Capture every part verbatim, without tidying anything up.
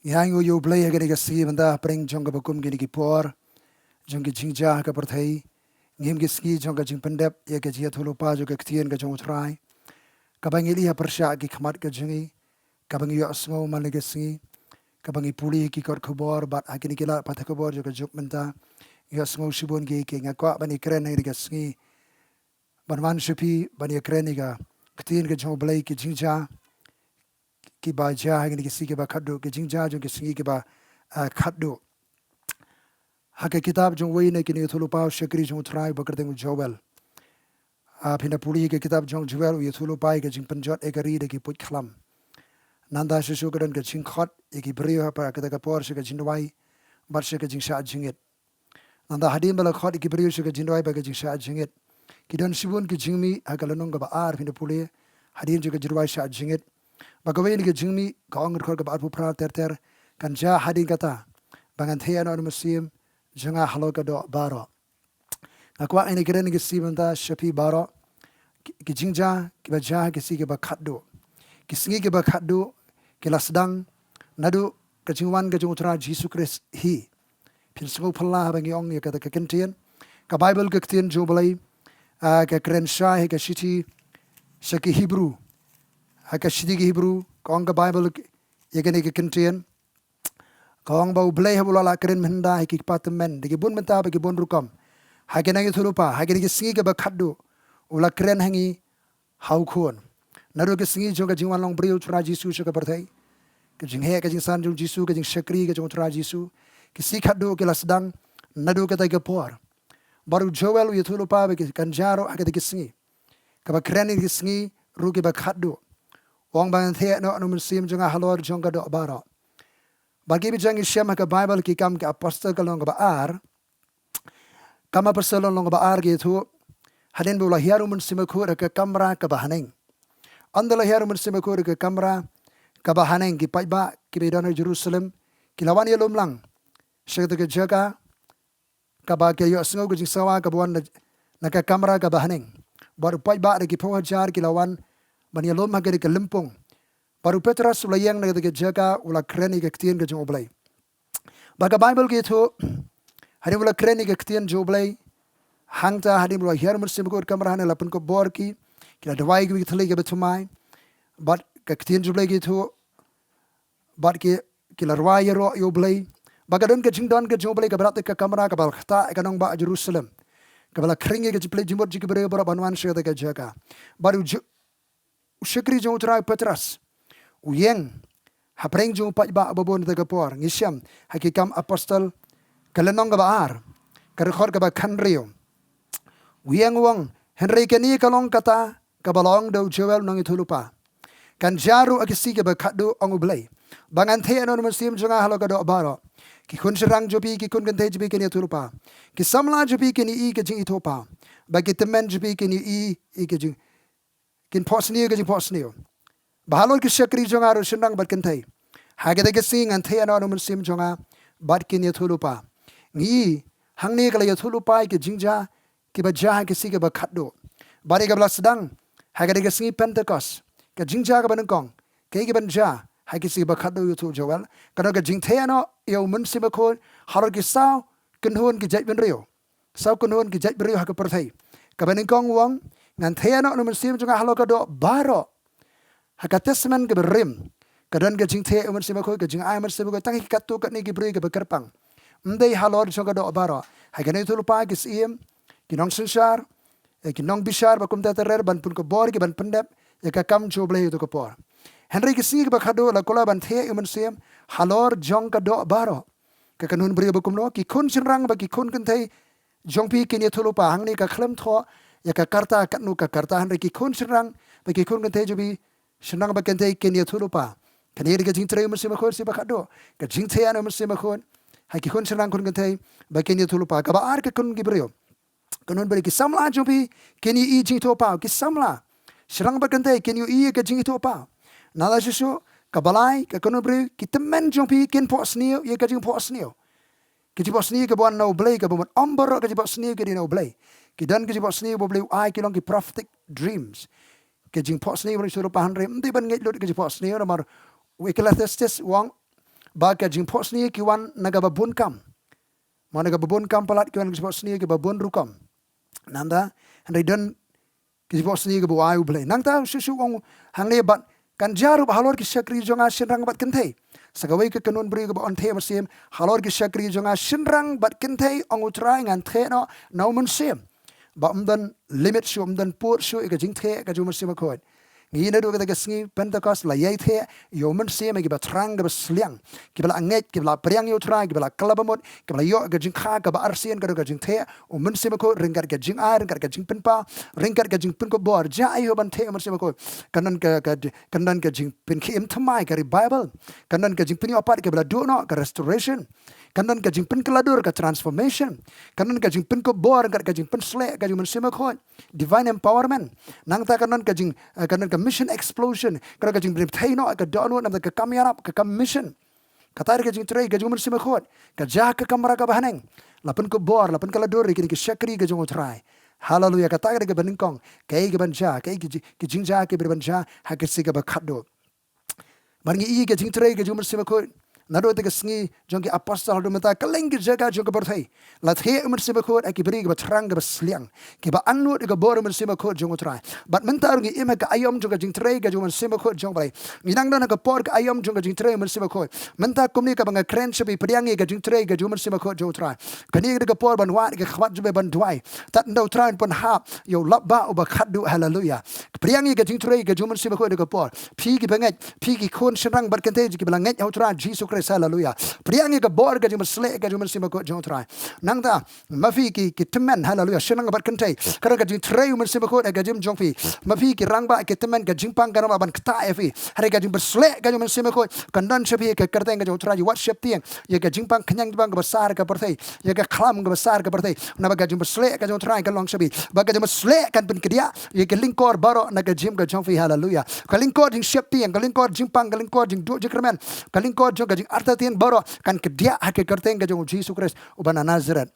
Ngi ai nguh ïa U Blei ha kane ka sngi mynta hapdeng jong kaba kum kine ki por jong ki jingjia ha ka pyrthei. Ngim ki sngi jong ka jingpyndep ïa ka jingïathuhlypa jong ka ktien ka jong U Trai, kaba ngi leit ha pyrshah ki khmat ka jong ngi, kaba ngi ïohsngew man la ka sngi, kaba ngi pule ki kot khubor bad ha kine ki lad pathai khubor jong ka juk mynta. Ngi ïohsngew shibun ki, ki nga kwah ban ïakren ha kane ka sngi ban wan sha phi ban ïakren ïa ka ktien ka jong U Blei, ki jingjia kiba jia ha kine ki sngi kiba khatduh, ki jingjia jong ki sngi kiba, ah, khatduh. Ha ka kitab jong uwei na ki nongïathuhlypa u shakri jong U Trai uba kyrteng u Joel. Ah, phin da pule ha ka kitab jong Joel u ïathuhlypa ïa ka jingpynjot ïa ka ri da ki puitkhlam. Nangta shuh shuh ka don ka jingkhot ïa ki briew ha kata ka por sha ka jingduwai bad sha ka jingshah jingit. Nangta hadien ba la khot ïa ki briew sha ka jingduwai bad ka jingshah jingit, ki don shibun ki jingmih ha ka lynnong kaba ar, phin da pule hadien jong ka jingduwai shah jingit. Ba kawei na ka jingmih ka ong ha dkhot kaba arphew phra ter ter, kan jia hadien kata ba ngan theh ïa U Mynsiem jong nga halor ka doh baroh. Nga kwah ïa kane ka sngi mynta sha phi baroh, ki, ki jingjia kiba jia ha ki sngi kiba khatduh. Ki sngi kiba khatduh ki la sdang naduh ka jingwan ka jong U Trai Jisu Khrist hi. Phin sngewphylla haba ngi ong ïa kata ka kyntien. Ka Baibl ka ktien jong U Blei, ah, ka kren shai ha ka shithi sha ki Hebru. Ha ka shithi ki Hebru ka ong ka Baibl ïa kane ka kyntien. Ka ong ba U Blei haba u la lah kren mynta ha ki kpa tymmen da ki bun bynta bad ki bun rukom, ha ki nongïathuhlypa, ha kine ki sngi kiba khatduh u la kren ha ngi ha U Khun. Naduh ka sngi jong ka jingwan long briew U Trai Jisu sha ka pyrthei, ka jingheh ka jingsan jong U Jisu, ka jingshakri ka jong U Trai Jisu, ki sngi khatduh ki la sdang naduh kata ka por. Bad u Joel u ïathuhlypa ba ki, kan jia ruh ha kata ki sngi, kaba kren ïa ki sngi ruh kiba khatduh. U ong ba ngan theh noh U Mynsiem jong nga halor jong ka doh baroh. Bad kiba jia ngi shem ha ka Baibl, ki Kam ki Apostol ka lynnong kaba ar, Kam Apostol lynnong kaba ar ka ïathuh, hadien ba u la hiar U Mynsiem Bakhuid ha ka kamra kaba haneng. Ynda la hiar U Mynsiem Bakhuid ha ka kamra kaba haneng, ki paidbah kiba don ha Jerusalem ki la wan ïalum lang sha kata ka jaka kaba ki ïohsngew ka jingsawa kaba wan na, na ka kamra kaba haneng. Bad u paidbah da ki phew hajar ki la wan ban ïalum ha kata ka lympung. Bad u Petros u la ïeng na kata ka jaka, u la kren ïa ka ktien ka jong U Blei. Bad ka Baibl ka ïathuh, hadien ba u la kren ïa ka ktien jong U Blei, hangta hadien ba u la hiar U Mynsiem Bakhuid ha ka kamra haneng, la pynkup bor ïa ki, ki la duwai ïa kiwei ki thylliej kiba thymmai. Bad ka ktien jong U Blei ka ïathuh, bad ki, ki la rwai ïaroh ïa U Blei. Bad ka don ka jingdon ka jong U Blei kaba dap da ka kamra kaba la ktah ïa ka nongbah Jerusalem, kaba la khring ïa ka jingpyllait jingmut jong ki briew baroh ban wan sha kata ka jaka. Bad u Ju-, u shakri jong U Trai u Petros u ïeng hapdeng jong u paidbah babun ha kata ka por. Ngi shem ha ki Kam Apostol ka lynnong kaba ar, ka dkhot kaba khathynriew. U ïeng u ong, hynrei kane ka long kata kaba la ong da u Joel u nongïathuhlypa. Kan jia ruh ha ki sngi kiba khatduh, ong U Blei, ba ngan theh noh U Mynsiem jong nga halor ka doh baroh. Ki khun shynrang jong phi, ki khun kynthei jong phi kin ïathuhlypa. Ki samla jong phi kin ïohi ïa ka jingithuhpaw. Bad ki tymmen jong phi kin ïohi ïa ka jing, kin phohsniew ïa ka jingphohsniew. Bad halor ki shakri jong nga ruh shynrang bad kynthei, ha kata ka sngi ngan theh noh U Mynsiem jong nga bad kin ïathuhlypa. Ngi i, hangne ka la ïathuhlypa ïa ki jingjia kiba jia ha ki sngi kiba khatduh. Bad ïa kaba la sdang ha kata ka sngi Pentekost, ka jingjia kaba nyngkong, kaei kaban jia ha ki sngi kiba khatduh, ïathuh u Joel, ka don ka jingtheh noh ïa U Mynsiem Bakhuid halor ki saw kynhun ki jaitbynriew. Saw kynhun ki jaitbynriew ha ka pyrthei. Kaba nyngkong u ong, ngan theh noh U Mynsiem jong nga halor ka doh baroh. Ha ka Testament kaba rim, ka don ka jingtheh U Mynsiem Bakhuid, ka jingai U Mynsiem Bakhuid tang ha ki katto katne ki briew kiba kyrpang. Ym dei halor jong ka doh baroh. Ha ki nongïathuhlypa, ki syiem, ki nongsynshar, eh, ki nongbishar bad kumta ter ter, ban pynkup bor ïa ki, ban pyndep ïa ka kam jong U Blei ha kato ka por. Hynrei ki sngi kiba khatduh la kular ban theh ïa U Mynsiem halor jong ka doh baroh. Ka kynhun briew ba kumno? Ki khun shynrang bad ki khun kynthei jong phi kin ïathuhlypa. Hangne ka khlem thoh ïa ka karta, katno ka karta, hynrei ki khun shynrang bad ki khun kynthei jong phi, shynrang bad kynthei, kin ïathuhlypa. Kane ka dei ka jingtrei U Mynsiem Bakhuid sngi ba khatduh, ka jingtheh U Mynsiem Bakhuid ha ki khun shynrang khun kynthei ba kin ïathuhlypa. Kaba ar, ka kynhun ki briew, kynhun briew, ki samla jong phi kin ïohi ïa ka jingithuhpaw. Ki samla, shynrang bad kynthei, kin ïohi ïa ka jingithuhpaw. Nangta shuh shuh, kaba lai, ka kynhun briew, ki tymmen jong phi kin phohsniew ïa ka jingphohsniew. Ka jingphohsniew kaba wan na U Blei, kaba mut ym baroh ka jingphohsniew ka dei na U Blei. Ki don ka jingphohsniew ba U Blei u ai, ki long ki prophetic dreams. Ka jingphohsniew ba ngi shu lypa, hynrei ym dei ban ngeit lut ka jingphohsniew namar u Ecclesiastes u ong ba ka jingphohsniew ki wan na kaba bun kam. Mo na kaba bun kam palat ki wan ka jingphohsniew kiba bun rukom. Nangta, hynrei don ka jingphohsniew kaba u ai u Blei. Nangta, shuh shuh ong hangne bad kan jia ruh halor ki shakri jong nga shynrang bad kynthei. Sa kawei ka kynhun briew kaba yn theh mynsiem, halor ki shakri jong nga shynrang bad kynthei ong u Trai ngan theh noh na u mynsiem. Ba ym don limit shuh, ym don pud shuh ïa ka jingtheh ka jong u Mynsiem Bakhuid. Ngi naduh kata ka sngi Pentecost la ïai theh ïa u Mynsiem ïa kiba thrang kaba sliang, kiba la ngeit, kiba la pdiang ïa u Trai, kiba la kylla bamut, kiba la ïoh ka jingkha kaba arsien, ka dei ka jingtheh u Mynsiem Bakhuid ryngkat ka jingai, ryngkat ka jingpynpaw, ryngkat ka jingpynkup bor. Jia aïu ban theh u Mynsiem Bakhuid? Kan don ka, ka, kan don ka jingpynkhie im thymmai, ka revival. Kan don ka jingpynïoh pat kaba la duh noh, ka restoration. Kan don ka jingpynkylla dur, ka transformation. Kan don ka jingpynkup bor ryngkat ka jingpynsleh ka jong u Mynsiem Bakhuid, divine empowerment. Nangta kan don ka jing, eh, kan don ka mission explosion, kan don ka jingpynthei noh ka dohnud, nangta ka kam ïarap, ka kam mission. Kata ka jingtrei ka jong u Mynsiem Bakhuid ka jia ha ka kamra kaba haneng. La pynkup bor, la pynkylla dur ïa kine ki shakri ka jong u Trai. Haleluya. Kata ka dei kaba nyngkong, kaei kaban jia, kaei ki ji-, ki jingjia kiban jia ha ka sngi kaba khatduh. Bad ngi ïohi ka jingtrei ka jong u Mynsiem Bakhuid naduh kata ka sngi jong ki apostol haduh mynta, kylleng ki jaka jong ka pyrthei la theh u Mynsiem Bakhuid ha ki briew kiba thrang kaba sliang, kiba angnud ïa ka bor u Mynsiem Bakhuid jong u Trai. Bad mynta ruh ngi im ha ka aïom jong ka jingtrei ka jong u Mynsiem Bakhuid jong u Blei. Ngi nang don ha ka por ka aïom jong ka jingtrei u Mynsiem Bakhuid. Mynta kumne kaba nga kren sha phi, pdiang ïa ka jingtrei ka jong u Mynsiem Bakhuid jong u Trai. Kane ka dei ka por ban wad ïa ka khmat jong phi ban duwai. Tad ynda u Trai un pynhap ïa u lapbah uba khatduh. Haleluya. Pdiang ïa ka jingtrei ka jong u Mynsiem Bakhuid ha ka por. Phi kiba ngeit, phi ki khun shynrang bad kynthei kiba la ngeit ha u Trai Jisu Khrist. Haleluya. Pdiang ïa ka bor ka jingpynsleh ka jong u Mynsiem Bakhuid jong u Trai. Nangta ma phi ki, ki tymmen, haleluya, shynrang bad kynthei, ka don ka jingtrei u Mynsiem Bakhuid ha ka jingim jong phi. Ma phi ki rangbah ki tymmen, ka jingpang ka rangbah ban ktah ïa phi. Hynrei ka jingpynsleh ka jong u Mynsiem Bakhuid kan don sha phi ha ka kyrteng ka jong u Trai. Wat sheptieng ïa ka jingpang khñiang jingpang kaba sar ka pyrthei, ïa ka khlam kaba sar ka pyrthei. Naba ka jingpynsleh ka jong u Trai ka long sha phi. Ba ka jingpynsleh kan pynkdiah ïa ka lyngkor baroh na ka jingim ka jong phi. Haleluya. Ka lyngkor jingsheptieng, ka lyngkor jingpang, ka lyngkor jingduh jingkyrmen, ka lyngkor jong ka jingartatien baroh kan kdiah ha ka kyrteng ka jong u Jisu Khrist uba na Nazareth.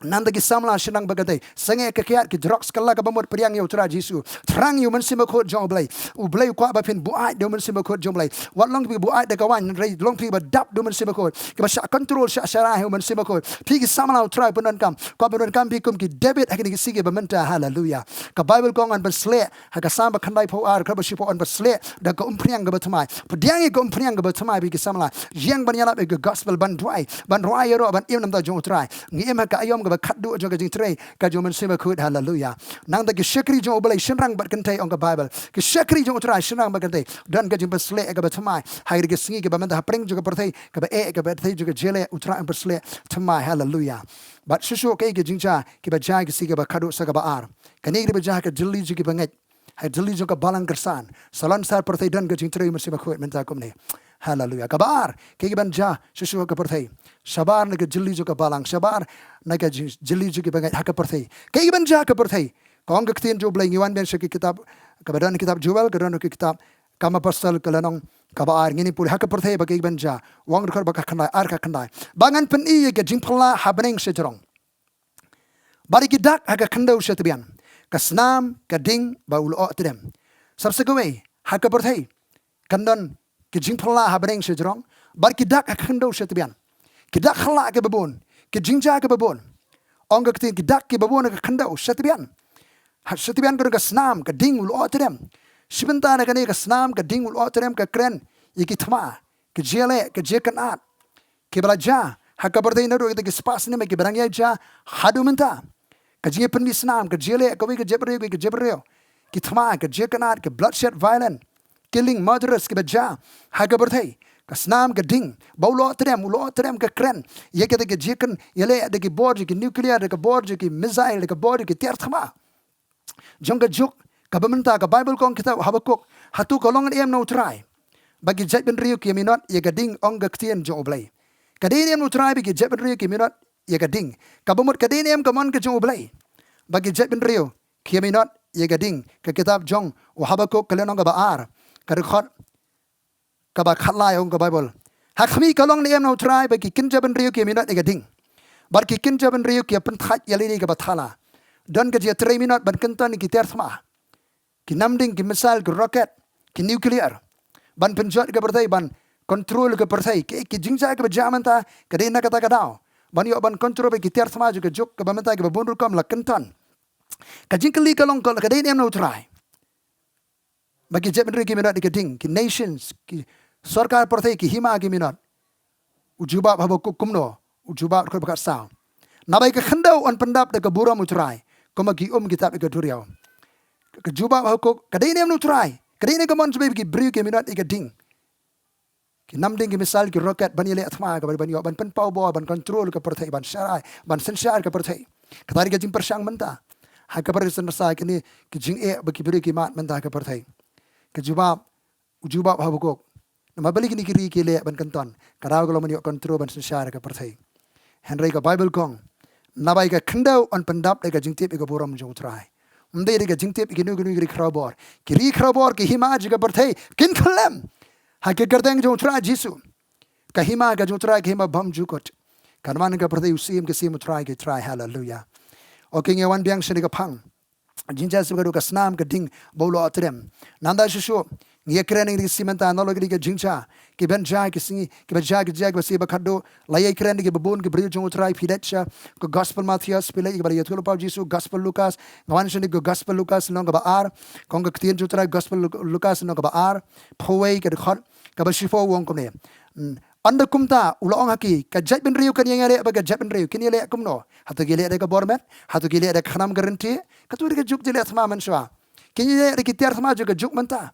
Nangta ki samla shynrang bad kynthei, sangeh ka kiad, ki drugs, kylla kaba mut, pdiang ïa u Trai Jisu. Thrang ïa u Mynsiem Bakhuid jong u Blei. U Blei u kwah ba phin buaid da u Mynsiem Bakhuid jong u Blei. Wat long phi buaid da ka waiñ, hynrei long phi ba dap da u Mynsiem Bakhuid, kiba shah control, shah sharai ha u Mynsiem Bakhuid. Phi ki samla u Trai pyndonkam, kwah pyndonkam phi kum ki David ha kine ki sngi kiba mynta. Haleluya. Ka Baibl ka ong yn pynsleh, ha ka Salm ba khyndaiphew ar, ka ba shiphew, yn pynsleh da ka umphniang kaba thymmai. Pdiang ïa ka umphniang kaba thymmai phi ki samla. Ïeng ban ïalap ïa ka gospel, ban duwai, ban rwai ïaroh, ban im na bynta jong u Trai. Ngi im ha ka aïom kaba khatduh jong ka jingtrei ka jong u Mynsiem Bakhuid. Haleluya. Nangta ki shakri jong u Blei shynrang bad kynthei, ong ka Baibl, ki shakri jong u Trai shynrang bad kynthei, don ka jingpynsleh kaba thymmai ha kine ki sngi kiba mynta hapdeng jong ka pyrthei kaba eh, kaba eh jong ka jingïaleh, u Trai un pynsleh thymmai. Haleluya. Bad shuh shuh kaei ka jingjia kiba jia ha ki sngi kiba khatduh, sa kaba ar, kane ka dei ba jia ha ka jylli jong kiba ngeit, ha ka jylli jong ka balang kyrsan. Sa lon sar pyrthei don ka jingtrei u Mynsiem Bakhuid mynta kumne. Haleluya. Kaba ar, kaei kaban jia shuh shuh ha ka pyrthei, shabar na ka jylli jong ka balang, shabar na ka jing-, jylli jong kiba ngeit ha ka pyrthei. Kaei kaban jia ha ka pyrthei? Ka ong ka ktien jong u Blei, ngi wan biang sha ki kitab, kaba don ha kitab Joel, ka don ha ki kitab Kam Apostol ka lynnong kaba ar, ngin ïa pule ha ka pyrthei ba kaei kaban jia. U ong dkhot ba ka khyndai, ar ka khyndai: Ba ngan pyni ïa ka jingphylla ha bneng sha jrong, bad ïa ki dak ha ka khyndew sha tbian, ka snam, ka ding bad u lyoh tdem. Sap sa kawei, ha ka pyrthei kan don ki jingphylla ha bneng sha jrong, bad ki dak ha ka khyndew sha tbian. Ki dak phylla kiba bun, ki jingjia kiba bun. Ong ka ktien ki dak kiba bun ha ka khyndew sha tbian. Ha sha tbian ka don ka snam, ka ding, u lyoh tdem. Shi bynta na kane ka snam, ka ding, u lyoh tdem ka kren ïa ki thma, ka jingïaleh, ka jingïakynad, kiba la jia ha ka pyrthei naduh kita ki spah snem kiba dang ïa jia haduh mynta. Ka jingïapynmih snam, ka jingïaleh kawei ka jaitbynriew, kawei ka jaitbynriew, ki thma, ka jingïakynad, ki bloodshed, violent, killing, murderers kiba jia ha ka pyrthei. Ka snam, ka ding bad u lyoh tdem, u lyoh tdem ka kren ïa kita ki jingïakynad, ïaleh da ki bor jong ki nuclear, da ki bor jong ki missile, da ki bor jong ki tiar thma. Jong ka juk kaba mynta, ka Baibl ka ong, kitab Habakuk, hato ka long ne em na u Trai ba ki jaitbynriew ki ïaminot ïa ka ding, ong ka ktien jong u Blei? Ka dei ne em na u Trai ba ki jaitbynriew ki ïaminot ïa ka ding? Kaba mut ka dei ne em ka mon ka jong u Blei ba ki jaitbynriew ki ïaminot ïa ka ding? Ka kitab jong u Habakuk ka lynnong kaba ar, ka dkhot kaba khatlai, ong ka Baibl: Ha khmih, ka long ne em na u Trai ba ki kynja bynriew ki ïaminot ïa ka ding, bad ki kynja bynriew ki ïapynthait ïa lade kaba thala? Don ka jingïatreiminot ban kynton ïa ki tiar thma, ki namding, ki missile, ki rocket, ki nuclear, ban pynjot ïa ka pyrthei, ban control ka pyrthei. Ki, ki jingjia kiba jia mynta ka dei na kata ka daw ban ïoh ban control ba ki tiar thma jong ka juk kaba mynta kiba bun rukom la kynton. Ka jingkylli ka long ka, ka dei ne em na U Trai? Ba ki jaitbynriew ki minot ïa ka ding, ki nations, ki sorkar pyrthei, ki hima ki minot. U jubab ha Habakuk kumno? U jubab dkhot ba khatsaw: Naba ïa ka khyndew yn pyndap da ka burom U Trai, kumba ki um ki tap ïa ka duriaw. Ka jubab ha Habakuk ka dei ne em na U Trai? Ka dei ne ka mon jubab ki briew ki minot ïa ka ding? Ki namding, ki missile, ki rocket ban ïaleh thma ka ban, ban ïoh ban pynpaw bor, ban control ka pyrthei, ban sharai, ban synshar ka pyrthei. Kata dei ka jingpyrshang mynta ha ka pyrthei. Synshar kine ki jingeh ba ki briew ki mad mynta ha ka pyrthei. Ka jubab, u jubab ha Habakuk: Namar balei kine ki ri ki leh ban kynton? Ka daw ka long ban ïoh control ban synshar ka pyrthei. Hynrei ka Bible ka ong: Naba ïa ka khyndew yn pyndap da ka jingtip ïa ka burom jong U Trai. Ym dei da ka jingtip ïa kino kino ki ri khrawbor. Ki ri khrawbor, ki hima jong ka pyrthei kin khyllem ha ka kyrteng jong U Trai Jisu. Ka hima ka jong U Trai ka hima bymjukut. Kan wan ka pyrthei, u Syiem ki syiem, U Trai ki trai. Haleluya. Okay, ngi wan biang shane ka phang. Jingjia shisha ka dei ka snam ka ding ba u la trem. Nangta shuh shuh ngi ïakren ïa kine ki sngi mynta, nalor kine ki jingjia kiban jia ki sngi, kiba jia ki jia kiba shisha ba khatduh. La ïakren ïa kiba bun ki briew jong U Trai. Phi leit sha ka Gospel Mathaios, phi leit ïa kaba la ïathuhlypa u Jisu, Gospel Lukas. Nga wan shane ka Gospel Lukas lynnong kaba ar. Ka ong ka ktien jong U Trai, Gospel Luk-, Lukas lynnong kaba ar, phew wei, ka dkhot kaba shiphew, u ong kumne: Hmm. Ynda kumta u la ong ha ki: Ka jaitbynriew kan ïeng ïaleh bad ka jaitbynriew. Kin ïaleh kumno? Hato ki leh da ka bor met? Hato ki leh da ka khnam ka ryntieh? Kato dei ka juk jingïaleh thma mynshuwa. Kin ïaleh da ki tiar thma jong ka juk mynta.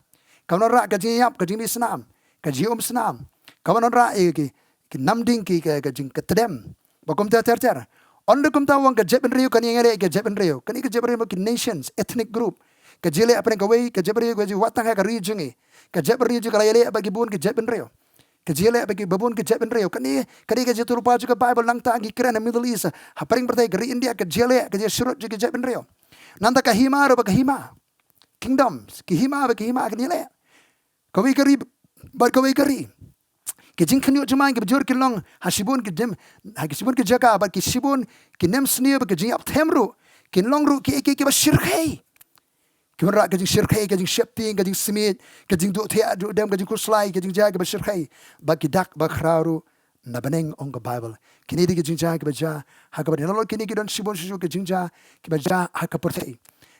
Ka ban wanrah ka jingïap, ka jingmih snam, ka jingum snam. Ka ban wanrah ïa ki, ki namding, ki, ka, ka jing, ka tdem. Ba kumta ter ter. Ynda kumta u ong ka jaitbynriew kan ïeng ïaleh ka jaitbynriew. Kane ka jaitbynriew, ki nations, ethnic group. Ka jingïaleh hapdeng kawei ka jaitbynriew, ka jingwad tang ha ka ri jong ngi. Ka jaitbynriew jong ka la ïaleh bad ki bun ki jaitbynriew. Ka jingïaleh bad kiba bun ki jaitbynriew. Kane, kane ka jingïathuhlypa jong ka Bible. Nangta ngi kren ha Middle East, hapdeng pyrthei, ka ri India, ka jingïaleh, ka jingsyrut jong ki jaitbynriew. Nangta ka hima ruh bad ka hima, kingdoms, ki hima bad ki hima kin ïaleh. Kawei ka ri bad kawei ka ri. Ki jingkhynñiuh jingman kiba jur ki long ha shibun ki jem, ha ki shibun ki jaka, bad ki shibun ki nemsniew bad ki jingïap them ruh kin long ruh kiei kiei kiba shyrkhei. Ki wanrah ka jingshyrkhei, ka jingsheptieng, ka jingsmiej, ka jingduh thiah duh dem, ka jingkhuslai, ka jingjia kiba shyrkhei. Bad ki dak ba khraw ruh na bneng, ong ka Bible. Kine dei ki jingjia kiba jia ha kaba dei. Nalor kine ki don shibun shuh shuh ki jingjia kiba jia ha ka pyrthei,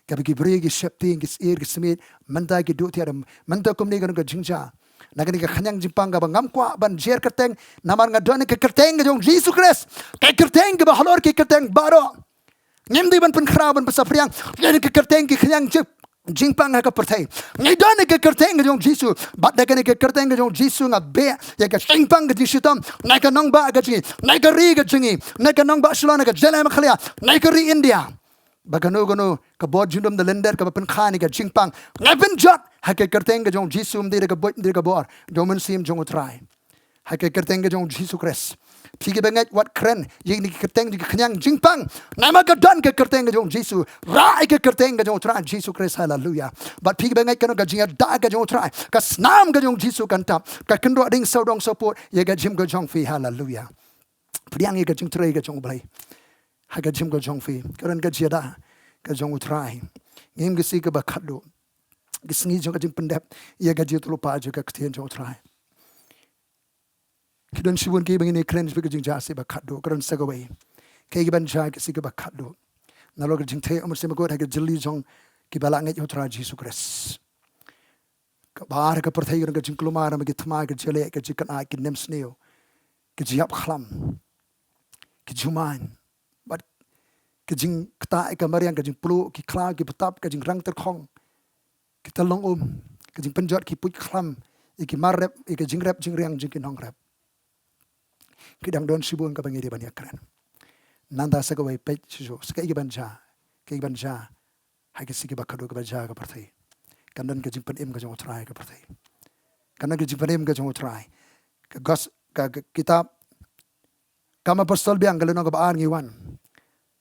kaba ki briew ki sheptieng, ki syier, ki smiej. Mynta ki duh thiah dem. Mynta kumne ka don ka jingjia na kane ka khñiang jingpang kaba ngam kwah ban jer kyrteng, namar nga don ka kyrteng ka jong Jisu Khrist, ka kyrteng kaba halor ki kyrteng baroh. Ngim dei ban pynkhraw ban pynsaphriang ïa ka kyrteng ki khñiang jing, jingpang ha ka pyrthei. Ngi don ïa ka kyrteng ka jong Jisu. Bad da kane ka kyrteng ka jong Jisu nga beh ïa ka jingpang ka jingshitom na ka nongbah ka jong ngi, na ka ri ka jong ngi, na ka nongbah Shillong, na ka jylla Meghalaya, na ka ri India. Ba kano kano ka bor jingdum da lyndet kaba pynkha ïa ka jingpang, nga pynjot ha ka kyrteng ka jong Jisu. Ym dei da ka buit, ym dei da ka bor jong u Mynsiem jong U Trai. Ha ka kyrteng ka jong Jisu Khrist. Phi kiba ngeit, wat kren ïa kine ki kyrteng jong ki khñiang jingpang. Namar ka don ka kyrteng ka jong Jisu. Rah ïa ka kyrteng ka jong U Trai Jisu Khrist. Haleluya. Bad phi kiba ngeit, kano ka jingïada ka jong U Trai, ka snam ka jong Jisu kan tap, ka kynroh ding sawdong sawpud ïa ka jingim ka jong phi. Haleluya. Pdiang ïa ka jingtrei ka jong U Blei ha ka jingim ka jong phi. Ka don ka jingïada ka jong U Trai. Ngim, ka sngi kaba khatduh, ka sngi jong ka jingpyndep ïa ka jingïathuhlypa jong ka ktien jong U Trai. Ki don shibun kiba ngin ïakren shaphang ka jingjia shisha ba khatduh. Ka don sa kawei, kaei kaban jia ka sngi kaba khatduh. Nalor ka jingtheh, ym shym kut ha ka jylli jong kiba la ngeit ïa U Trai Jisu Khrist. Kaba ar, ka pyrthei ka don ka jingkulmar namar ki thma, ka jingïaleh, ka jingkynad, ki nemsniew, ka jingïap khlam, ki jingmaiñ, bad ka jingktah ïa ka mariang, ka jingpluh, ki khlaw, ki btap, ka jingrang tyrkhong, ki tyllong um, ka jingpynjot ki puit khlam, ïa ki mar rep, ïa ka jingrep jingriang jong ki nongrep. Ki dang don shibun kaba ngi dei ban ïakren. Nangta sa kawei, peit shisha sa kaei kaban jia, kaei kaban jia ha ka sngi kaba khatduh kaba jia ha ka pyrthei. Kan don ka jingpynim ka jong U Trai ha ka pyrthei. Kan don ka jingpynim ka jong U Trai. Ka gos-, ka, ka kitab Kam Apostol Biang, ka lynnong kaba ar, ngi wan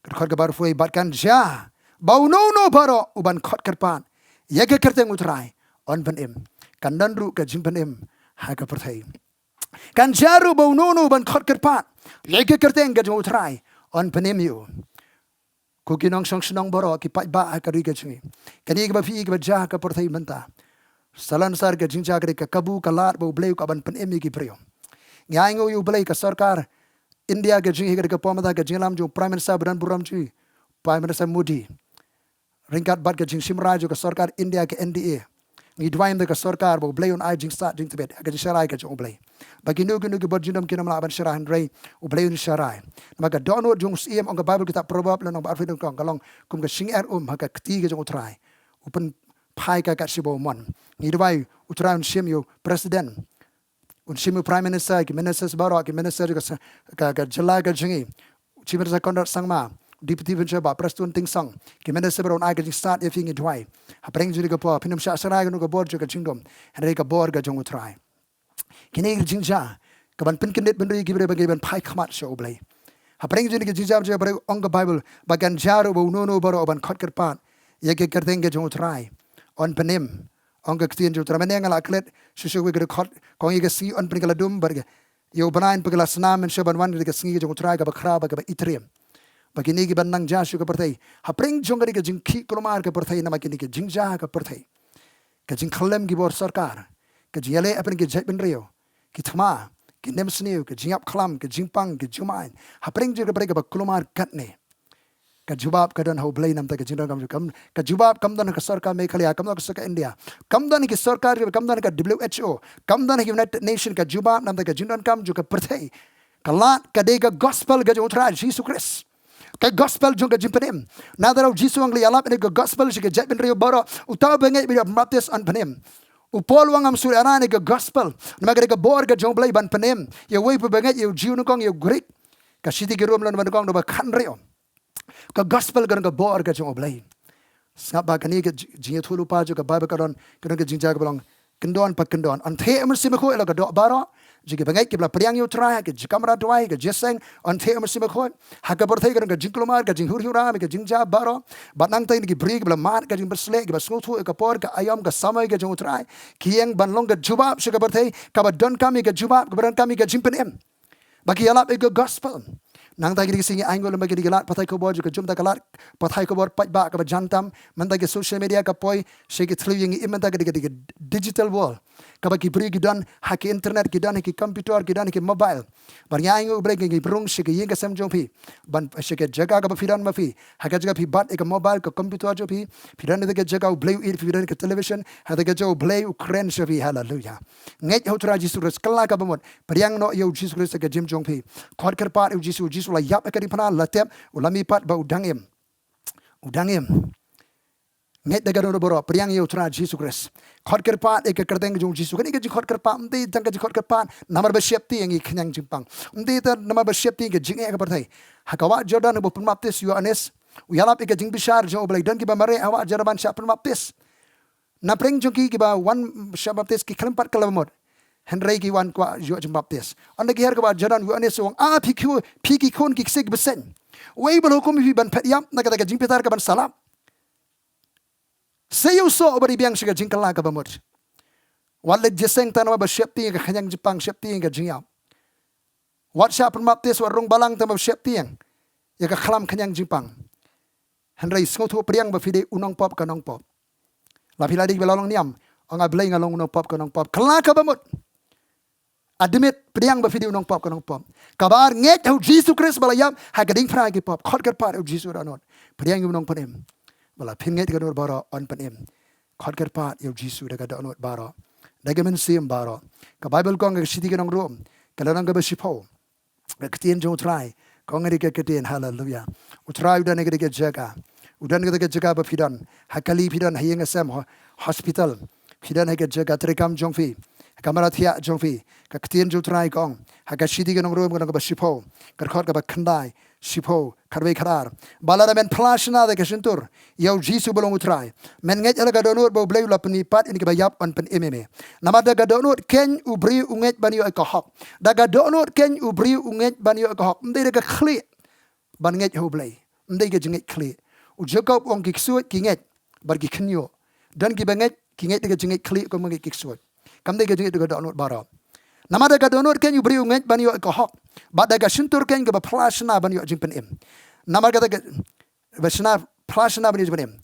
ka dkhot kaba arphew wei: Bad kan jia ba uno uno baroh uban khot kyrpad ïa ka kyrteng U Trai yn pynim. Kan don ruh ka jingpynim ha ka pyrthei. Kan jia ruh ba uno uno uban khot kyrpad ïa ka kyrteng ka jong U Trai yn pynim ïa u. Ko ki nongshong shnong baroh, ki paidbah ha ka ri ka jong ngi, kane kaba phi ïohi kaba jia ha ka pyrthei mynta, Salonsar ka jingjia ka dei ka kabu ka lad ba U Blei u kwah ban pynim ïa ki briew. Ngi ainguh ïa U Blei ka sorkar India ka jingïaid ka dei ka por mynta ka jingïalam jong u Prime Minister ba don burom jong u Prime Minister Modi. Ryngkat bad ka jingshim rai jong ka sorkar India ka N D A. Ngi duwai ïa ka sorkar ba U Blei un ai jingstad jingtbit ha ka jingshah rai ka jong U Blei. Ba kino kino ki bor jingdom kin ym lah ban shah rai hynrei U Blei un shah rai. Namar ka dohnud jong u Syiem ong ka Baibl kitab Proverb lynnong ba arphew nyngkong ka long kum ka shyngiar um ha ka kti ka jong U Trai. U pynphai ka kat shibun mon. Ngi duwai U Trai un shim ïa u President, un shim ïa u Prime Minister, ki ministers baroh, ki minister ka, ka, ka jylla ka jong ngi, Chief Minister Conrad Sangma, Deputy Prime Minister Prestone Tynsong, ki minister baroh un ai ka jingstad ïa phi, ngi duwai. Hapdeng jong kane ka por phin ym shah shah rai kano ka bor jong ka jingdom, hynrei ka bor ka jong U Trai. Kine ki jingjia kaban pynkyndit bynriew ïa ki briew ba ki ban phai khmat sha U Blei. Hapdeng jong kine ki jingjia jong U Blei ong ka Baibl ba kan jia ruh ba uno uno baroh ban khot kyrpad ïa ka kyrteng ka jong U Trai un pynim. Ong ka ktien jong U Trai, mynne nga la klet shuh shuh wei ka dkhot, ka ong ïa ka sngi un pynim ka la dum bad ïa u bnai un pynim ka la snam, mynshuwa ban wan ka sngi ka jong U Trai kaba khraw bad kaba itriem. Ba kine ki ban nang jia sha ka pyrthei. Hapdeng jong kane ka jingkhih kulmar ka pyrthei namar kine ki jingjia ka pyrthei. Ka jingkhyllem ki bor sorkar, ka jingïaleh hapdeng ki jaitbynriew, ki thma, ki nemsniew, ka jingïap khlam, ka jingpang, ka jingmain. Hapdeng jong ka pyrthei kaba kulmar katne, ka jubab ka don ha U Blei namar ka jingdonkam jong U. Ka jubab kam don ha ka sorkar Meghalaya, kam don ha ka sorkar India, kam don ha ki sorkar, kam don ha ka W H O, kam don ha ka United Nation, ka jubab namar ka jingdonkam jong ka pyrthei. Ka lad ka dei ka gospel ka jong U Trai Jisu Khrist. Ka gospel jong ka jingpynim. Nangta U Jisu u ong, ïalap ïa ka gospel sha ki jaitbynriew baroh. Uta uba ngeit bad ïoh baptis un pynim. U Paul u ong, ngam shu ïarap ïa ka gospel, namar ka dei ka bor ka jong U Blei ban pynim ïa uwei pa uba ngeit, ïa u Jiw nyngkong ïa u Grik. Ka shithi ki Rom lynnong ba nyngkong dkhot ba khathynriew. Ka gospel ka don ka bor ka jong U Blei. Sngap ba kane ka ji-, jingïathuhlypa jong ka Baibl ka don, ka don ka jingjia kaba long kyndon pa kyndon. Un theh U Mynsiem Bakhuid ïa la ka doh baroh jong kiba ngeit, kiba la pdiang ïa U Trai ha ka jingkamra duwai, ka jingïaseng. Un theh U Mynsiem Bakhuid. Ha ka pyrthei ka don ka jingkulmar, ka jinghur hiwra, ka jingjia baroh. Bad nangta ïa ki briew kiba la mad ka jingpyrshlur, kiba sngewthuh ïa ka por, ka aïom, ka samoi ka jong U Trai, ki ïeng ban long ka jubab sha ka pyrthei kaba donkam ïa ka jubab, kaba donkam ïa ka jingpynim. Ba ki ïalap ïa ka gospel. Nangta kine ki sngi ngi ainguh lem ba kine ki lad pathai khubor jong ka, jong kata ka lad pathai khubor paidbah kaba jan tam, mynta ki social media ka poi sha ki thliew, ïa ngi im mynta ka dei ka, dei ka digital world. Kaba ki briew ki don ha ki internet, ki don ha ki computer, ki don ha ki mobile. Bad ngi ainguh U Blei, ngi rung sha ka ïing ka sem jong phi, ban sha ka jaka kaba phi don ma phi, ha ka jaka phi bat ïa ka mobile, ka computer jong phi, phi don ha ka jaka U Blei u ïeit, phi don ha ka television, ha ka jaka U Blei u kren sha phi. Haleluya. Ngeit ha U Trai Jisu Khrist, kylla kaba mut. Pdiang noh ïa U Jisu Khrist ha ka jingim jong phi. Khot kyrpad ïa U Jisu, U Jisu u la ïap ha ka diengphna, la tep, u la mihpat bad u dang im. U dang im. Ngeit da ka dohnud baroh, pdiang ïa U Trai Jisu Khrist. Khot kyrpad ïa ka kyrteng jong U Jisu. Kane ka jingkhot kyrpad ym dei tang ka jingkhot kyrpad namar ba sheptieng ïa ka khñiang jingpang. Ym dei tang namar ba sheptieng ïa ka jingeh ka pyrthei. Ha ka wah Jordan haba pynbaptis ïa u Ïoannis, u ïalap ïa ka jingbishar jong U Blei, don kiba mareh ha wah Jordan ban shah pynbaptis. Na pdeng jong ki kiba wan shah baptis ki khlem pat kylla ba mut, hynrei ki wan kwah ïoh jingbaptis. Ynda ki her ka wah Jordan, u Ïoannis u ong, ah, phi ki, phi ki khun ki ksiew ki bseiñ, uei ba la hukum ïa phi ban phet ïap na kata ka jingbitar kaban sa lap? Sa ïoh soh uba dei biang sha ka jingkylla kaba mut. Wat leit jingïaseng tang namar ba sheptieng ïa ka khñiang jingpang, sheptieng ïa ka jingïap. Wat shah pynbaptis, wat rung balang tang ba sheptieng ïa ka khlam khñiang jingpang. Hynrei sngewthuh, pdiang ba phi dei u nongpop ka nongpop. La phi la dei ba la long niam, ong, ah Blei, nga long u nongpop ka nongpop. Kylla kaba mut. Admit, pdiang ba phi dei u nongpop ka nongpop. Kaba ar, ngeit ha U Jisu Khrist ba la ïap ha ka diengphna ki pop. Khot kyrpad ïa U Jisu da ka dohnud. Pdiang ïa u Nongpynim. Ba la phin ngeit da ka dohnud baroh un pynim. Khot kyrpad ïa U Jisu da ka dohnud baroh, da ka mynsiem baroh. Ka Baibl ka ong ha ka shithi ki nong Rom, ka lynnong kaba shiphew, ka ktien jong U Trai ka ong ïa kane ka ktien, haleluya. U Trai u don ha kane ka jaka. U don ha kane ka jaka ba phi don. Ha kali phi don, ha ïing ha sem, ho-, hospital. Phi don ha ka jaka treikam jong phi, ha ka kamra thiah jong phi. Ka ktien jong U Trai ka ong ha ka shithi ki nong Rom, ka lynnong kaba shiphew, ka dkhot kaba khyndai, shiphew, khatwei, khatar, ba lada men phla shynna da ka shyntur ïa U Jisu ba long U Trai, men ngeit ha la ka dohnud ba U Blei u la pynmihpat ïa kine kiba ïap, un pynim ïa me. Namar da ka dohnud keiñ u briew u ngeit ban ïoh ïa ka hok. Da ka dohnud keiñ u briew u ngeit ban ïoh ïa ka hok. Ym dei da ka khlieh ban ngeit ha U Blei. Ym dei ka jingngeit khlieh. U Jakob u ong, ki ksuid ki ngeit bad ki khynñiuh. Don kiba ngeit, ki ngeit da ka jingngeit khlieh, kiba ngeit ki ksuid. Kam dei ka jingngeit da ka dohnud baroh. Namar da ka dohnud keiñ u briew u ngeit ban ïoh ïa ka hok, bad da ka shyntur keiñ kaba phla shynna ban ïoh jingpynim. Namar kata ka, ba shna, phla shynna ban ïoh jingpynim.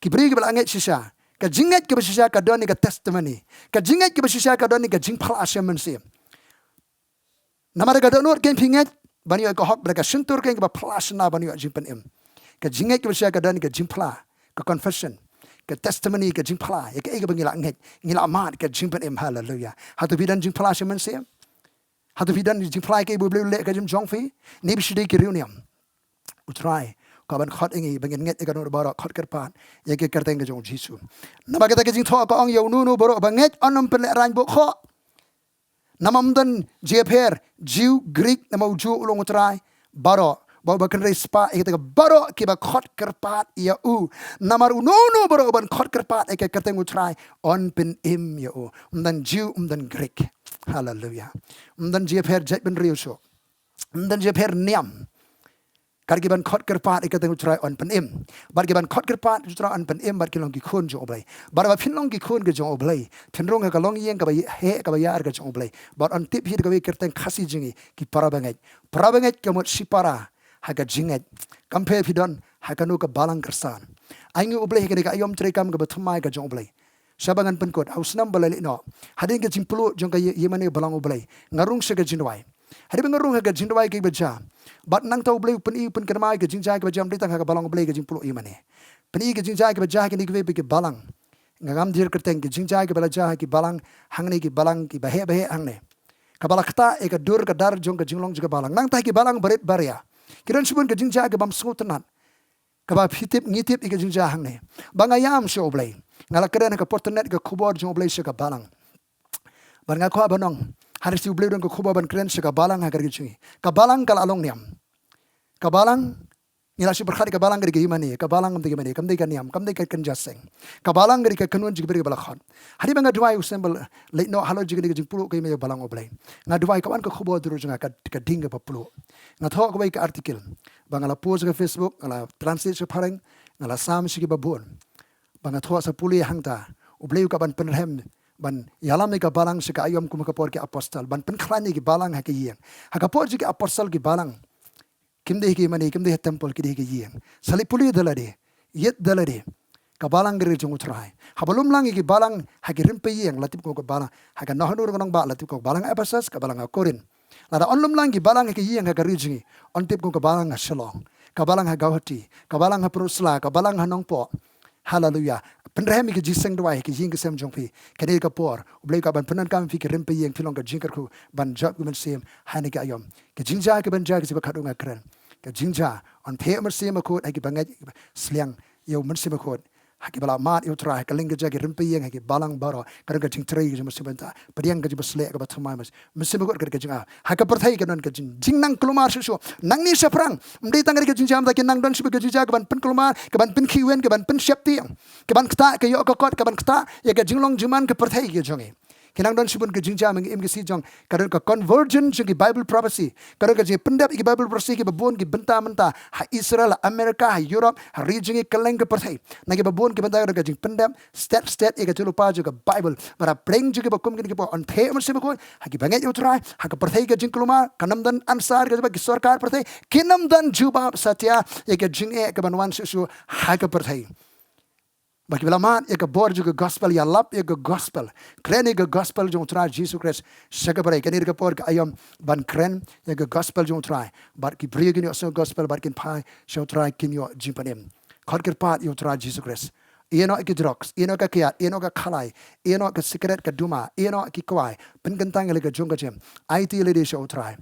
Ki briew kiba la ngeit shisha, Ka jingngeit kaba shisha ka don ïa ka testimony. Ka jingngeit kaba shisha ka don ïa ka jingphla sha mynsiem. Namar ka dohnud kein phi ngeit ban ïoh ka hok, bad ka shyntur kein kaba phla shynna ban ïoh jingpynim. Ka jingngeit kaba shisha ka don ïa ka jingphla, ka confession, ka testimony, ka jingphla ïa kaei kaba ngi la ngeit, ngi la mad, ka jingpynim. Haleluya. Hato phi don jingphla sha mynsiem? Hato phi don jingphla ïa kaei ba U Blei u leh ha ka jingim jong phi? Ngin ïa shu dei ki riewniam. U Trai u kwah ban khot ïa ngi ba ngin ngeit ïa ka dohnud baroh, khot kyrpad ïa ka kyrteng ka jong U Jisu. Namar kata ka jingthoh ka ong, ïa uno uno baroh ba ngeit yn ym pynlehraiñ bok khoh. Namar ym don jingïapher Jiw, Grik, namar u Jiw u long U Trai baroh, bad uba kynrei spah ïa kita baroh kiba khot kyrpad ïa u. Namar uno uno baroh uban khot kyrpad ïa ka kyrteng U Trai yn pynim ïa u. Ym don Jiw, ym don Grik. Haleluya. Ym don jingïapher jaitbynriew shuh. Ym don jingïapher niam. Kat kiban khot kyrpad ïa ka kyrteng U Trai yn pynim. Bad kiban khot kyrpad ïa U Trai yn pynim, bad ki long ki khun jong U Blei. Bad haba phin long ki khun ki jong U Blei, phin rung ha ka longïing kaba heh kaba ïar ka jong U Blei. Bad yn tip hi da kawei ka kyrteng Khasi jong ngi, ki parabangeit. Parabangeit ka mut shipara ha ka jingngeit. Kam pher phi don ha kano ka balang kyrsan. Ai nguh U Blei ha kane ka aïom treikam kaba thymmai ka jong U Blei. Shaba ngan pynkut, ha u snem ba la leit noh, hadien ka jingpluh jong ka ïa-, ïingmane balang U Blei, nga rung sha ka jingduwai. Hadien ba nga rung ha ka jingduwai, kiba jia, bad nangta U Blei u pyni, u pynkynmaw ïa ka jingjia kiba jia, ym dei tang ha ka balang U Blei ka jingpluh ïingmane. Pyni ka jingjia kiba jia ha kine kiwei pat ki balang. Nga ngam dei kyrteng, ki jingjia kiba la jia ha ki balang hangne, ki balang kiba heh ba heh hangne. Kaba la ktah ïa ka dur ka dar jong ka jinglong jong ka balang. Nangta ha ki balang barit baria, ki don shibun ka jingjia kaba ym sngewtynnad. Kaba phi tip, ngi tip ïa ka jingjia hangne. Ba nga ïam sha U Blei, nga la kren ha ka por internet ka khubor jong U Blei sha ka balang. Bad nga kwah ban ong, hynrei U Blei u don ka khubor ban kren sha ka balang ha ka ri jong ngi. Ka balang ka la long niam. Ka balang, ngi la shu pyrkhat ïa ka balang ka dei ka ïingmane, ka balang kam dei ka ïingmane, kam dei ka niam, kam dei ka kynja seng. Ka balang ka dei ka kynhun jong ki briew kiba la khot. Hadien ba nga duwai u snem ba la leit noh halor jong kane ka jingpluh ka ïingmane balang U Blei, nga duwai ka wan ka khubor ha ka dur jong nga, ka, ka ding kaba pluh. Nga thoh kawei ka article ba nga la post ha ka Facebook, nga la translate sha phareng, nga la sam sha kiba bun. Ba nga thoh sa pule hangta, U Blei u kwah ban pynrhem, ban ïalam ïa ka balang sha ka aïom kum ha ka por ki apostol, ban pynkhlaiñ ïa ki balang ha ka ïing. Ha ka por jong ki apostol ki balang kim dei ha ka ïingmane, kim dei ha temple, ki dei ha ka ïing. Sa leit pule da lade, ïit da lade. Ka balang ka ri jong U Trai. Haba lum lang ïa ki balang ha ki rympei ïing, la tip kum ka balang ha ka Nongïalam Nongbah, la tip kum ka balang Ephesus, ka balang ha Korinth. Lada yn lum lang ki balang ha ka ïing ha ka ri jong ngi, yn tip kum ka balang ha Shillong, ka balang ha Guwahati, ka balang ha Pynursla, ka balang ha Nongpoh. Haleluya. Pynrhem ïa ki jingïaseng duwai ha ki ïing ki sem jong phi. Kane ka por U Blei u kwah ban pyndonkam ïa phi, ki rympei ïing, phi long ka jingkyrkhu ban jop ki mynsiem ha kane ka aïom. Ka jingjia kaban jia, ka jingpyrkhat u nga kren, ka jingjia, yn theh Mynsiem Bakhuid ha ki bangeit, sliang ïa U Mynsiem Bakhuid. Ha kiba la mad ïa U Trai, ha ka lyngkajia ki rympei ïing, ha ki balang baroh, ka don ka jingtrei ka jong U Mynsiem Bakhuid, pdiang ka jingbslieh kaba thymmai, Mynsiem Bakhuid ka don ka jingah. Ha ka pyrthei ka don ka jing, jingnang kulmar shuh shuh. Nangne shaphrang, ym dei tang ka dei ka jingjia, mynta ki nang don shibun ka jingjia kaban pynkulmar, kaban pynkhih win, kaban pynsheptieng, kaban ktah ka ïoh ka kot, kaban ktah ïa ka jinglong jingman ka pyrthei ka jong ngi. Ki nang don shibun ka jingjia, mynta im ki sngi jong, ka don ka convergence jong ki Bible prophecy. Ka don ka jingpyndep ïa ki Bible prophecy kiba bun, ki bynta mynta ha Israel, ha America, ha Europe, ha ri jong ngi, kylleng ka pyrthei. Na kiba bun ki bynta ka don ka jingpyndep stet stet ïa ka jinglypa jong ka Bible. Bad ha pdeng jong kiba kum kine ki por, yn theh Mynsiem Bakhuid ha ki bangeit ïa U Trai. Ha ka pyrthei ka jingkulmar, kan ym don answer ka jong ki sorkar pyrthei, kin ym don jubab satia ïa ka jingeh kaban wan shuh shuh ha ka pyrthei. Ba kiba la mad ïa ka bor jong ka gospel, ïalap ïa ka gospel, kren ïa ka gospel jong U Trai Jisu Khrist sha ka pyrthei. Kane ka por ka aïom ban kren ïa ka gospel jong U Trai, bad ki briew kin ïohsngew gospel, bad kin phai sha U Trai, kin ïoh jingpynim. Khot kyrpad ïa U Trai Jisu Khrist. Ïeh noh ïa ki drugs, ïeh noh ïa ka kiad, ïeh noh ïa ka khalai, ïeh noh ïa ka sikret ka duma, ïeh noh ïa ki kwai, pynkyntang ïa la ka jong ka jingim. Aiti lade sha U Trai.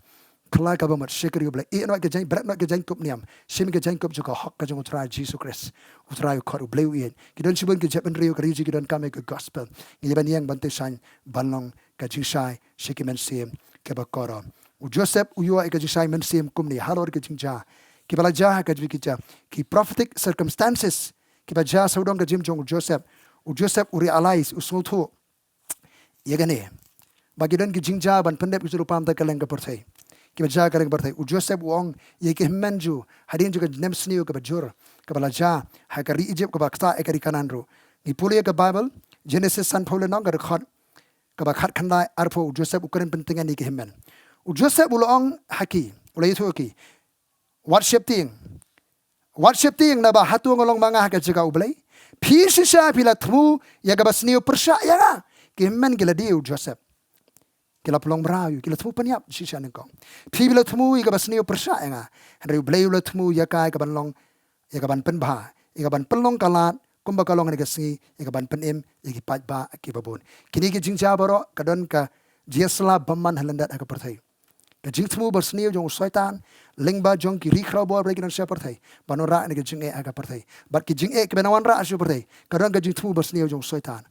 Khlaiñ kaba mut sha ka ri U Blei. Ïeh noh ïa ka jaiñ, bret noh ïa ka jaiñkup niam. Shim ïa ka jaiñkup jong ka hok ka jong U Trai Jisu Khrist. U Trai u khot, U Blei u ïeit. Ki don shibun ki jaitbynriew, ka ri jong ngi, ki donkam ïa ka gospel. Ngi dei ban ïeng ban tei shaiñ ban long ka jingshai sha ki mynsiem kiba kordor. U Joseph u ïoh ïa ka jingshai mynsiem kumne halor ka jingjia kiba la jia ha ka jingïakhun, ki prophetic circumstances kiba jia sawdong ka jingim jong u Joseph. U Joseph u realize, u sngewthuh ïa kane, ba ki don ki jingjia ban pyndep ki jinglypa mynta kylleng ka pyrthei, kiba jia kylleng ka pyrthei. U Joseph u ong ïa ki hynmen jong u hadien jong ka nemsniew kaba jur kaba la jia ha ka ri Egypt, kaba ktah ïa ka ri Kanaan ruh. Ngi pule ïa ka Bible, Genesis sanphew lynnong, ka dkhot kaba khatkhyndai arphew, u Joseph u kren pyntngen ïa ki hynmen. U Joseph u la ong ha ki, u la ïathuh ïa ki, wat sheptieng. Wat sheptieng, naba hato nga long ma nga ha ka jaka U Blei? Phi shisha phi la thmu ïa kaba sniew pyrshah ïa nga. Ki hynmen ki la die ïa u Joseph. Ki la pynlong mraw ïa u, ki la thmu pynïap shisha nyngkong. Phi phi la thmu ïa kaba sniew pyrshah ïa nga. Hynrei U Blei u la thmu ïa ka ïa kaban long, ïa kaban pynbha, ïa kaban pynlong ka lad kumba ka long ha kane ka sngi, ïa kaban pynim ïa ki paidbah kiba bun. Kine ki jingjia baroh ka don ka jingïasyllok bymman ha lyndet ha ka pyrthei. Ka jingthmu basniew jong u Soitan lyngba jong ki ri khrawbor bad ki nongshah pyrthei ban wanrah ïa ka jingeh ha ka pyrthei. Bad ki jingeh kiba nang wanrah sha pyrthei ka don ka jingthmu basniew jong u Soitan.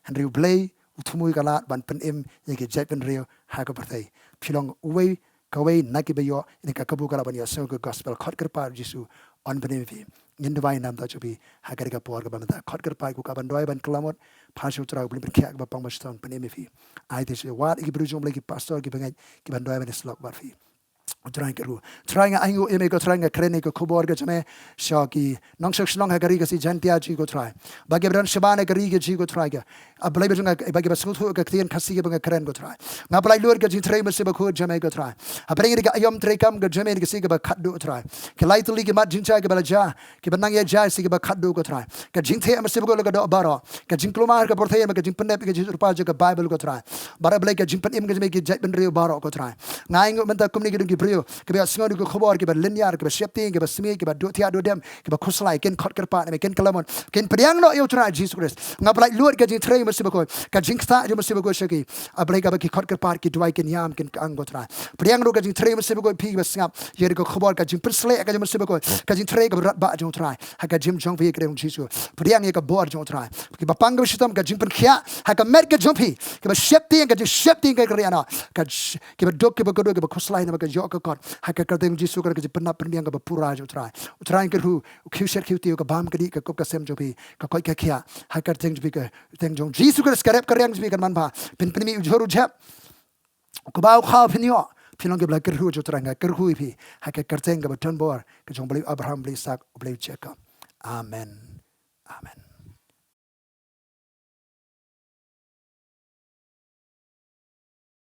Hynrei U Blei u thmu ïa ka lad ban pynim ïa ki jaitbynriew ha ka pyrthei. Phi long uwei kawei na kiba ïoh ïa ka kabu ka lad ban ïohsngew ïa ka gospel. Khot kyrpad Jisu un pynim ïa phi. Ngin duwai namar jong phi ha kane ka por kaba mynta. Khot kyrpad, ko Kpa ban duwai ban kylla mut. Pha sha U Trai U Blei ban pyrkhat kaba pang ba shisha un pynim ïa phi. Ai te sha wad ïa ki briew jong U Blei, ki pastor, ki bangeit kiban duwai ban ïasyllok bad phi. Trai kyrhu. Trai nga ainguh ïa me ko Trai, nga kren ïa ka khubor ka jong me sha ki nongshong shnong ha ka ri Khasi Jaiñtia jong ngi ko Trai. Ba ki ba don shabar ha ka ri ka jong ngi ko Trai ka. A Blei ba jong nga, ba ki ba sngewthuh ka ktien Khasi kaba nga kren ko Trai. Nga pynlait lut ka jingtrei mynsiem bakhuid jong me ko Trai. Hapdeng ïa ka aïom treikam ka jong me ha ka sngi kaba khatduh Trai. Ki lai tylli ki mat jingjia kiba la jia, kiba nang ïa jia ha ka sngi kaba khatduh ko Trai. Ka jingthiah mynsiem bakhuid la ka doh baroh. Ka jingkulmar ka pyrthei, ka jingpyndep ka jingïathuhlypa jong ka Baibl ko Trai. Bad A Blei ka jingpynim ka jong me ïa ki jaitbynriew baroh ko Trai. Nga ainguh mynta kumne ki don ki briew kiba ïohsngew ïa ka khubor, kiba lyniar, kiba sheptieng, kiba sniew, kiba duh thiah duh dem, kiba khuslai, kin khot kyrpad ïa me, kin kylla mut, kin pdiang noh ïa U Trai Jisu Khrist. Nga pynlait lut ka jingtrei mynsiem bakhuid, ka jingktah jong mynsiem bakhuid sha ki. A Blei kaba ki khot kyrpad, ki duwai, kin ïam, kin kyang ko Trai. Pdiang ruh ka jingtrei mynsiem bakhuid, phi kiba sngap ïa ka khubor, ka jingpynsleh ka jong mynsiem bakhuid, ka jingtrei kaba radbah jong U Trai. Ha ka jingim jong phi ha ka kyrteng Jisu. Pdiang ïa ka bor jong U Trai. Kiba pang kaba shitom, ka jingpynkhiah ha ka met ka jong phi. Kiba sheptieng, ka jingsheptieng ka kyrïa noh. Ka j-, kiba duk, kiba kyrduh, kiba khuslai namar ka ïoh ka kot. Ha ka kyrteng Jisu ka, ka jingpynap pynbiang kaba pura jong U Trai. U Trai kyrhu, u khiew shet khiew tiew, ka bam ka dih ka kup ka sem jong phi, ka koit ka khiah. Ha ka kyrteng jong phi, ka kyrteng jong Jisu Khrist, ka rep ka riang jong phi kan manbha. Phin pynim ïa u jhur u jhep. Kaba u khaw phin ïoh, phin long kiba la kyrhu jong U Trai, nga kyrhu ïa phi ha ka kyrteng kaba don bor ka jong U Blei Abraham, U Blei Isak, U Blei Jakob. Amen. Amen.